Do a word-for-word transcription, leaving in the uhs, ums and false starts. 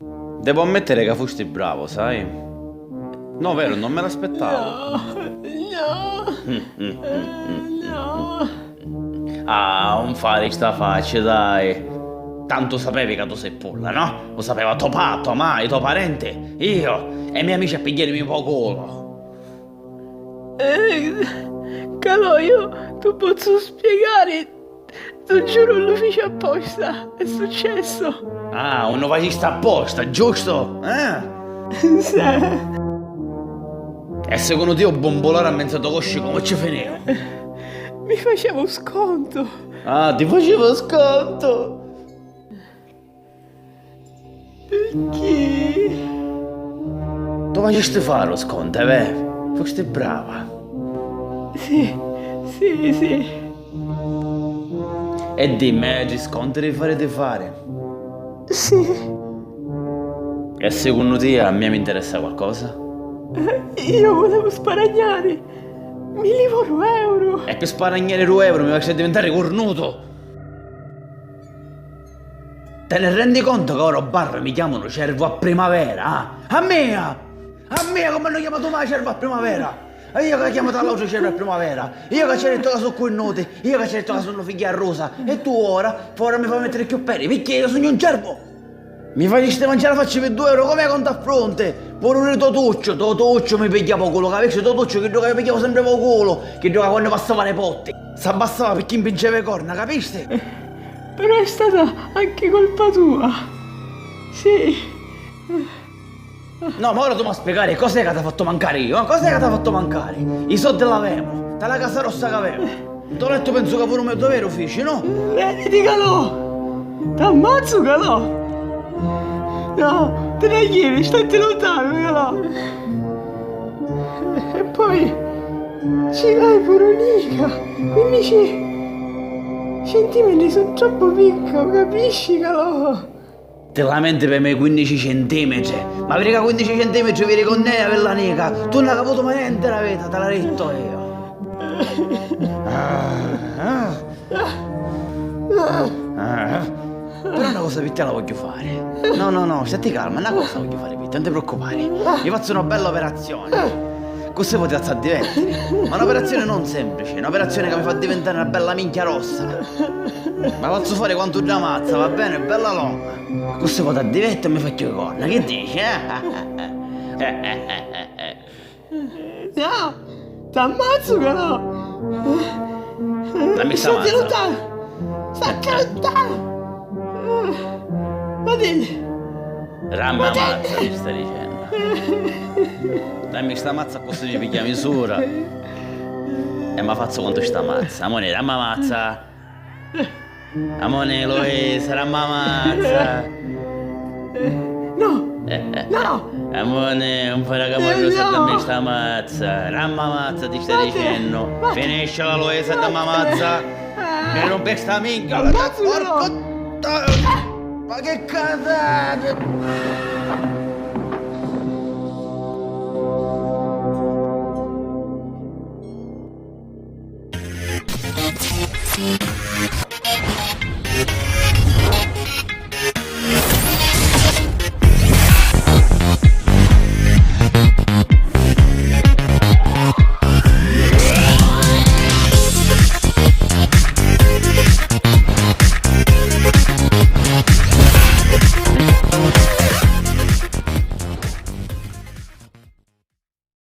Devo ammettere ca fusti bravo, sai? No, vero, non me l'aspettavo. No, no, no. Ah, non fare sta faccia, dai. Tanto sapevi ca tu sei pulla, no? Lo sapeva to pa, to ma, i to parenti, io e i miei amici a pigliarmi po' culo. Eh, Calò, io tu pozzu spiegare. T'u giuru, lu fici apposta, è successu. Ah, un lu facisti apposta, giustu? Eh? Sì. E secunnu tiu u bumbulari a menza to cosci comu ci finiu? Mi faceva u scontu. Ah, ti faceva u scontu? Picchì? Tu facisti fari u scontu, è veru? Fusti brava. Sì, sì, sì. E dimmi, hai sconti di fari di fari? Sì. E secunnu tia a mia mi interessa qualcosa? Io vulevo sparagnari. Mi livo ru euro. E pi sparagnari ru euro mi faci diventari curnutu? Te ne rendi conto ca ora o barra mi chiamanu cervu a primavera, ah? A mia! A mia comu hannu chiamatu mai cervu a primavera? E io ca chiamatu a l'autru cervu a primavera? Io ca ci ha dettu ca su curnuti, io ca ci ha dettu ca sunnu figghia a rusa, e tu ora, fora mi fai mettiri chiù peri, picchì io sugnu un cervu! Mi facisti manciari a facci pi dui euro, comu è contu a fronti? Puru ri Totucciu, Totucciu mi pigghia po' culo, capisci? Totucciu, chiddu ca mi pigghiava sempri po' culo, chiddu ca quannu passava li potti, s'abbassava picchì mi pinceva i corna, capisci? Però è stata anche colpa tua. Sì. No, ma ora tu m'ha spiegari cos'è ca t'ha fattu mancari io, eh? Cos'è ca t'ha fattu mancari? I soddi l'avemu, ta la casa rossa c'avemu. T'ho lettu, pensu ca puru me doveru fici, no? Veniti, Calò! T'ammazzu, Calò! No, ti na jiri, statti luntanu, Calò! E poi ci l'hai puru nica, quinnici centimetri su troppu picca, u capisci, Calò? Ti lamenti pi me quinnici centimetri? Ma viri ca quinnici centimetri viri cu nea, bella nica, tu nun hai caputu mai nenti nta la vita, te l'ha dittu io. Ah, ah. Ah, però na cosa pi tia la vogghiu fari. No, no, no, statti calma, na cosa vogghiu fari pi tia, non ti preoccupari. Mi fazzu na bella operazioni. Così poi ti fazzu addivettiri. Ma un'operazioni non semplici, un'operazioni ca mi fa diventari na bella minchia rossa. Ma fazzu fari quantu dda mazza, va bene? Bella longa. Così poi t'addivetti e mi fa chiù i corna. Che dici, eh? No, t'ammazzu, Calò! Dammi sta mazza. Statti luntanu! Statti luntanu! Ma dimmi! Dammi la mazza, ti sta dicennu. Dammi sta mazza, accussì mi pigghia misura. E ma fazzu quantu sta mazza. Amore, dammi la mazza. Amone, Luisa, dammi la mazza. No! No! Amone, non fare la camorrosa, dammi sta mazza. Dammi la mazza, ti sta dicennu. Finiscila, Luisa, dammi la mazza. Mi rompi sta minchia. Porco. Ma che cazzo?